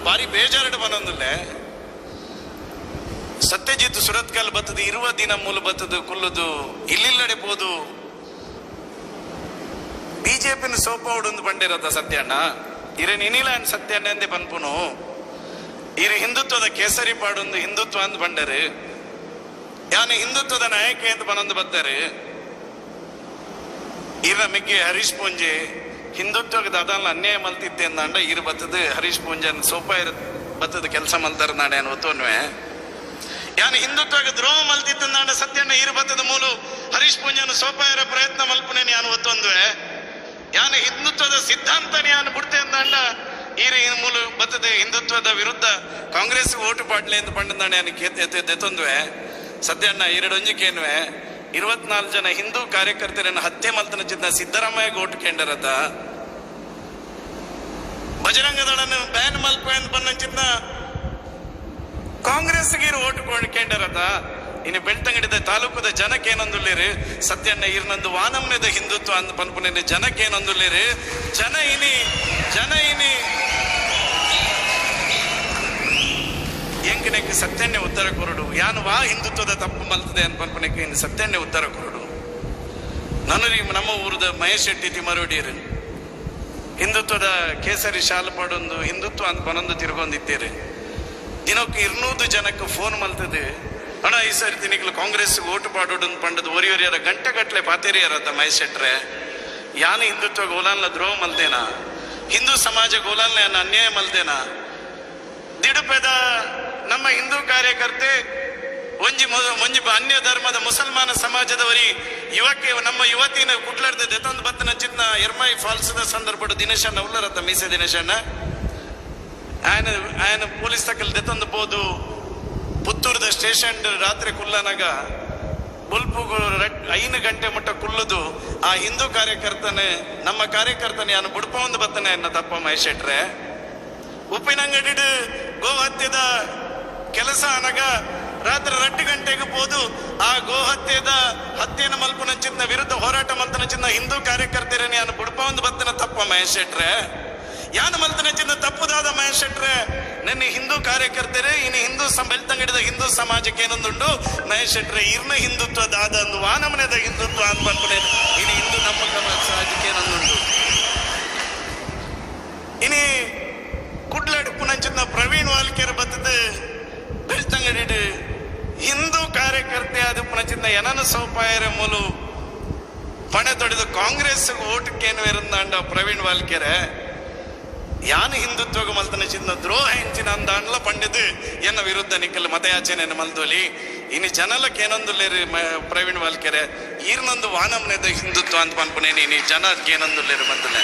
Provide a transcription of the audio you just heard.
ಯಾನ್ ಬಾರಿ ಬೇಜಾರುಡು ಬನೊಂದುಲ್ಲೆ. ಸತ್ಯಜಿತ್ ಸುರತ್ಕಲ್ ಬತ್ತದು 20 ದಿನ ಮೂಲು ಬತ್ತದು ಕುಲ್ಲುದು ಇಲ್ಲಿಲ್ಲಡೆ ಪೋದು ಬಿಜೆಪಿನ ಸೋಪೌಡು ಪಂಡಿರತ್ತ ಸತ್ಯಣ್ಣ. ಇರೆ ಇನಿಲ ಸತ್ಯಣ್ಣ ಎಂದೇ ಪನ್ಪುನು. ಇರು ಹಿಂದುತ್ವದ ಕೇಸರಿ ಪಾಡೊಂದು ಹಿಂದುತ್ವ ಅಂದ್ ಪಂಡರು. ಯಾನು ಹಿಂದುತ್ವದ ನಾಯಕ ಅಂತ ಬನೊಂದು ಬತ್ತಾರೆ. ಇರ ಮಿಗ್ಗೆ ಹರೀಶ್ ಪೂಂಜೆ ಹಿಂದುತ್ವಕ್ಕೆ ದಾದಾಲ ಅನ್ಯಾಯ ಮಲ್ತಿತ್ತೆ ಅಂದಾಂಡ ಇರು ಬತ್ತದು ಹರೀಶ್ ಪೂಂಜನ್ ಸೋಪ ಇರ ಬತ್ತದ ಕೆಲಸ ಮಲ್ತಾರ ನಾಡೆ ಒತ್ತೋನ್ವೆ. ಯಾನು ಹಿಂದುತ್ವಕ್ಕೆ ದ್ರೋಹ ಮಲ್ತಿತ್ತಂದಾಂಡ ಸತ್ಯಣ್ಣ ಇರು ಬತ್ತದ ಮೂಲು ಹರೀಶ್ ಪೂಂಜನ್ ಸೋಪಾಯರ ಪ್ರಯತ್ನ ಮಲ್ಪುನೇನು ಯಾನು ಒತ್ತೊಂದುವೆ. ಯಾನು ಹಿಂದುತ್ವದ ಸಿದ್ಧಾಂತನ ಯಾನು ಬಿಡ್ತೆ ಅಂದಾಂಡ ಈರು ಮೂಲು ಬತ್ತದ ಹಿಂದುತ್ವದ ವಿರುದ್ಧ ಕಾಂಗ್ರೆಸ್ ಓಟು ಪಾಡ್ಲೆ ಅಂತ ಪಂಡಂದಾಂಡ ಯಾನು ಕೇತೆ. ಸತ್ಯಣ್ಣ ಎರಡೊಂಜಿಕೇನುವೆ 24 ಜನ ಹಿಂದೂ ಕಾರ್ಯಕರ್ತರನ್ನು ಹತ್ಯೆ ಮಲ್ತನ ಚಿಂತ ಸಿದ್ದರಾಮಯ್ಯ ಓಟು ಕೇಂದ್ರತ. ಬಜರಂಗದಳನ್ನು ಬ್ಯಾನ್ ಮಲ್ಪ ಬಂದ ಕಾಂಗ್ರೆಸ್ ಓಟು ಕೇಂದ್ರತ. ಇನ್ನು ಬೆಳ್ತಂಗಡಿದ ತಾಲೂಕುದ ಜನಕ್ಕೆ ಏನಂದುಲ್ಲೇರು ಸತ್ಯಣ್ಣ ಇರ್ನಂದು ವಾನಮ್ನದ ಹಿಂದುತ್ವ ಅಂದ್ ಪನ್ಪುನ ಜನಕ್ಕೆ ಏನಂದುಲ್ಲೇರು. ಜನ ಇನಿ ಜನ ಇನಿ ಎಂಕನೆಕ್ ಸತ್ಯಣ್ಣೆ ಉತ್ತರ ಕೊರಡು. ಯಾನು ವಾ ಹಿಂದುತ್ವದ ತಪ್ಪು ಮಲ್ತದೆ ಅಂತ ಪನ್ಪುನೆಕ್ ಇನ್ನು ಸತ್ಯಣ್ಣೆ ಉತ್ತರ ಕೊರಡು. ನನರಿ ನಮ್ಮ ಊರದ ಮಹೇಶ್ ಶೆಟ್ಟಿ ತಿಮರೋಡಿಯರು ಹಿಂದುತ್ವದ ಕೇಸರಿ ಶಾಲು ಪಾಡೊಂದು ಹಿಂದುತ್ವ ಅಂತ ಪನೊಂದು ತಿರುಗೊಂದಿತ್ತೀರಿ. ದಿನಕ್ಕೆ 200 ಜನಕ್ಕೆ ಫೋನ್ ಮಲ್ತದೆ, ಅಣ್ಣ ಈ ಸರಿ ತಿನಿಕ್ಲು ಕಾಂಗ್ರೆಸ್ ಓಟು ಪಾಡೋಡು ಪಂಡದು ಒರಿ ಒರಿಯರ ಗಂಟೆ ಗಟ್ಟಲೆ ಪಾತೇರಿಯರತ್ತ ಮಹೇಶ್ ಶೆಟ್ರೆ. ಯಾನು ಹಿಂದುತ್ವ ಗೋಲಾನ್ಲ ದ್ರೋಹ ಮಲ್ದೇನಾ? ಹಿಂದೂ ಸಮಾಜ ಗೋಲಾನ್ಲ ಅನ್ಯಾಯ ಮಲ್ದೇನಾ? ದಿಡುಪೆದ ನಮ್ಮ ಹಿಂದೂ ಕಾರ್ಯಕರ್ತೆ ಒಂಜಿ ಒಂಜಿ ಅನ್ಯ ಧರ್ಮದ ಮುಸಲ್ಮಾನ ಸಮಾಜದವರಿ ಯುವಕ್ಕೆ ನಮ್ಮ ಯುವತಿನ ಕುಟ್ಲಾಡ್ದ ದೆತೊಂದು ಬತ್ತನ ಚಿತ್ನ ಎರ್ಮೈ ಫಾಲ್ಸ್ ದ ಸಂದರ್ಭ ದಿನೇಶಣ್ಣ ಉಲ್ಲರತ್ತ ಮೀಸೆ ದಿನೇಶಣ್ಣ ಆಯನ ಆಯನ ಪೊಲೀಸ್ ತಕಲ್ ದೆತೊಂದು ಪೋದು ಪುತ್ತೂರದ ಸ್ಟೇಷನ್ ರಾತ್ರಿ ಕುಲ್ಲನಾಗ ಬುಲ್ಪುಗು 5 ಗಂಟೆ ಮುಟ್ಟ ಕುಲ್ಲುದು ಆ ಹಿಂದೂ ಕಾರ್ಯಕರ್ತನೆ ನಮ್ಮ ಕಾರ್ಯಕರ್ತನೆ ಯಾನು ಬುಡ್ಪ ಒಂದು ಬತ್ತನೆ ಎನ್ನ ತಪ್ಪ ಮಹೇಶ್ ಶೆಟ್ರೆ. ಉಪ್ಪಿನಂಗಡಿ ಗೋಹತ್ಯದ ಕೆಲಸ ಅನಗ ರಾತ್ರಿ 2 ಗಂಟೆಗೆ ಪೋದು ಆ ಗೋಹತ್ಯದ ಹತ್ಯೆನ ಮಲ್ಪುನಂಚಿನ ವಿರುದ್ಧ ಹೋರಾಟ ಮಲ್ತನಂಚಿನ ಹಿಂದೂ ಕಾರ್ಯಕರ್ತರನ್ನ ಯಾನು ಬುಡ್ಪ ಒಂದು ಬತ್ತನ ತಪ್ಪ ಮಹೇಶ್ ಶೆಟ್ರೆ. ಯಾನು ಮಲ್ತನಂಚಿನ ತಪ್ಪುದಾದ ಮಹೇಶ್ ಶೆಟ್ರೆ? ನಿನ್ನೆ ಹಿಂದೂ ಕಾರ್ಯಕರ್ತರೇ ಇನ್ನು ಹಿಂದೂ ಬೆಳ್ತಂಗಡಿದ ಹಿಂದೂ ಸಮಾಜಕ್ಕೆ ಏನೊಂದುಂಡು ಮಹೇಶ್ ಶೆಟ್ರೆ ಇರ್ನ ಹಿಂದುತ್ವ ದಾದ ಅಂದು ವಾನಮನೆದ ಹಿಂದುತ್ವ ಅಂತ ಬಂದ್ಬಿಡೆ ಇನ್ನು ಹಿಂದೂ ನಮ್ಮ ಸಮಾಜಕ್ಕೆ ಏನೊಂದುಂಡು. ಇನಿ ಕುಡ್ಲಡುಪುನಂಚಿನ ಪ್ರವೀಣ್ ವಾಲ್ಕೇರ್ ಬತ್ತದ ಬೆಳ್ತಂಗಡಿ ಹಿಂದೂ ಕಾರ್ಯಕರ್ತೆ ಆದ ಪುನಚಿನ ಎನನ ಸೌಪಾಯರ ಮೂಲು ಪಣೆ ತೊಡೆದು ಕಾಂಗ್ರೆಸ್ ಓಟಕ್ಕೇನು ಇರಂದಾಂಡ ಪ್ರವೀಣ್ ವಾಲ್ಕೆರೆ. ಯಾನು ಹಿಂದುತ್ವಗ ಮಲ್ತನ ಚಿನ್ನ ದ್ರೋಹ ಹೆಂಚಿನ ಅಂದಾಂಡ್ಲ ಪಂಡಿದು ಎನ್ನ ವಿರುದ್ಧ ನಿಕ್ಕಲ್ ಮತಯಾಚನೆ ಮಲ್ದೋಲಿ. ಇನ್ನು ಜನಲಕ್ಕೆ ಏನೊಂದುಲ್ಲೇರಿ ಪ್ರವೀಣ್ ವಾಲ್ಕೆರೆ ಈರ್ನೊಂದು ವಾನಮ್ನೆದ ಹಿಂದುತ್ವ ಅಂತ ಪನ್ಪುನೇನಿ ಇನಿ ಜನಕ್ಕೆ ಏನೊಂದುಲ್ಲೇರು ಬಂದುಲೆ.